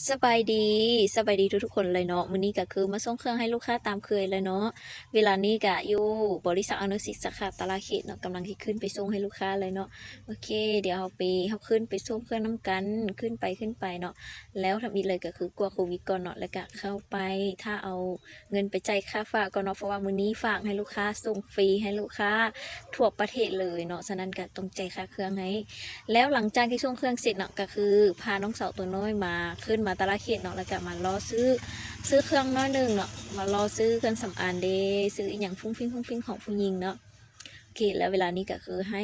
ສະບາຍດີ ສະບາຍດີທຸກໆຄົນເລີຍເນາະ. ມື້ນີ້ກະຄືມາສົ່ງເຄື່ອງໃຫ້ລູກຄ້າຕາມເຄີຍເລີຍເນາະ. ເວລານີ້ກະຢູ່ບໍລິສັດອະນຸສິດສາຂາຕະຫຼາດເຂດເນາະ, ກຳລັງຊິຂຶ້ນໄປສົ່ງໃຫ້ລູກຄ້າເລີຍເນາະ. ໂອເຄ ດຽວເຮົາໄປ ເຮົາຂຶ້ນໄປຊົມເຄື່ອງນຳກັນ, ຂຶ້ນໄປ ຂຶ້ນໄປເນາະ. ແລ້ວທຳອິດເລີຍກະຄືກວດໂຄວິດກ່ອນເນາະ, ແລ້ວກະເຂົ້າໄປຖ້າເອົາເງິນໄປຈ່າຍຄ່າຝາກກ່ອນເນາະ, ເພາະວ່າມື້ນີ້ຝາກໃຫ້ລູກຄ້າ ສົ່ງຟຣີໃຫ້ລູກຄ້າທົ່ວປະເທດເລີຍເນາະ, ສະນັ້ນກະຕ້ອງຈ່າຍຄ່າ ເຄື່ອງໃຫ້. ແລ້ວຫຼັງຈາກທີ່ສົ່ງເຄື່ອງເສັດເນາະ ກະຄືພານ້ອງສາວຕົວນ້ອຍມາ ຂຶ້ນມາຕະຫຼາດເຂດເນາະ, ແລ້ວກະມາເລາະຊື້ ຊື້ເຄື່ອງໜ້ອຍໜຶ່ງເນາະ, ມາເລາະຊື້ເຄື່ອງສຳອາງເດ້ ຊື້ອີ່ຫຍັງຟຸ້ງຟິ້ງ ຟຸ້ງຟິ້ງຂອງຜູ້ຍິງເນາະ. ໂອເຄ ແລ້ວເວລານີ້ກະຄືໃຫ້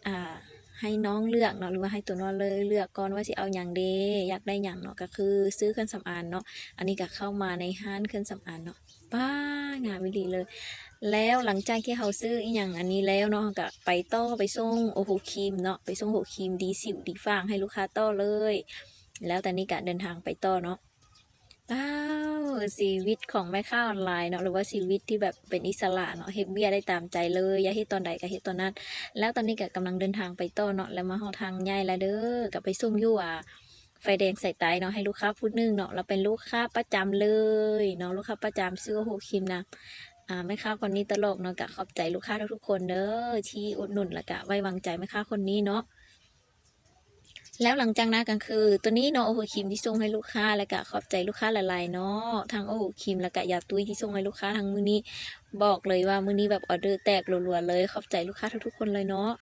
ອ່າ ໃຫ້ນ້ອງເລືອກເນາະ ຫຼືວ່າໃຫ້ຕົວນ້ອຍເລີຍເລືອກກ່ອນວ່າຊິເອົາຫຍັງເດ້ ຢາກໄດ້ຫຍັງເນາະ, ກະຄືຊື້ເຄື່ອງສຳອາງເນາະ. ອັນນີ້ກະເຂົ້າມາໃນຮ້ານເຄື່ອງສຳອາງເນາະ. ປ້າ ງາມອີ່ຫຼີເລີຍ. ແລ້ວຫຼັງຈາກທີ່ເຮົາຊື້ອີ່ຫຍັງອັນນີ້ແລ້ວເນາະ, ເຮົາກະໄປຕໍ່ ໄປສົ່ງໂອໂຮຄຣີມເນາະ, ໄປສົ່ງໂອໂຮຄຣີມດີສິວດີຝາງໃຫ້ລູກຄ້າຕໍ່ເລີຍ. ແລ້ວຕອນນີ້ກະເດີນທາງໄປຕໍ່ເນາະ. ວ້າວ ຊີວິດຂອງແມ່ຄ້າອອນລາຍເນາະ ຫຼືວ່າຊີວິດທີ່ແບບເປັນອິດສະຫຼະເນາະ, ເຮັດວຽກໄດ້ຕາມໃຈເລີຍ, ຢາກເຮັດຕອນໃດກະເຮັດຕອນນັ້ນ. ແລ້ວຕອນນີ້ກະກຳລັງເດີນທາງໄປຕໍ່ເນາະ, ແລ້ວມາຮອດທາງໃຫຍ່ແລ້ວເດີ, ກະໄປສົ່ງຢູ່ ອ່າ ໄຟແດງສາຍໃຕ້ເນາະ ໃຫ້ລູກຄ້າຜູ້ໜຶ່ງເນາະ, ລາວເປັນລູກຄ້າປະຈຳເລີຍເນາະ, ລູກຄ້າປະຈຳ ຊື້ໂອໂຮຄຣີມນະ. ອ່າ ແມ່ຄ້າຄົນນີ້ຕະຫຼົກເນາະ, ກະຂອບໃຈລູກຄ້າທຸກໆຄົນເດີ ທີ່ອຸດໜູນ ແລ້ວກະໄວ້ວາງໃຈແມ່ຄ້າຄົນນີ້ເນາະ. ແລ້ວຫຼັງຈາກນັ້ນກະຄືໂຕນີ້ເນາະ ໂອໂຮຄຣີມທີ່ສົ່ງໃຫ້ລູກຄ້າ, ແລ້ວກະຂອບໃຈລູກຄ້າຫຼາຍໆເນາະ, ທັງໂອໂຮຄຣີມ ແລ້ວກະຢາຕຸ້ຍທີ່ສົ່ງໃຫ້ລູກຄ້າທັງມື້ນີ້. ບອກເລີຍວ່າມື້ນີ້ແບບອອເດີແຕກລົວໆເລີຍ, ຂອບໃຈລູກຄ້າທຸກໆຄົນເລີຍເນາະ.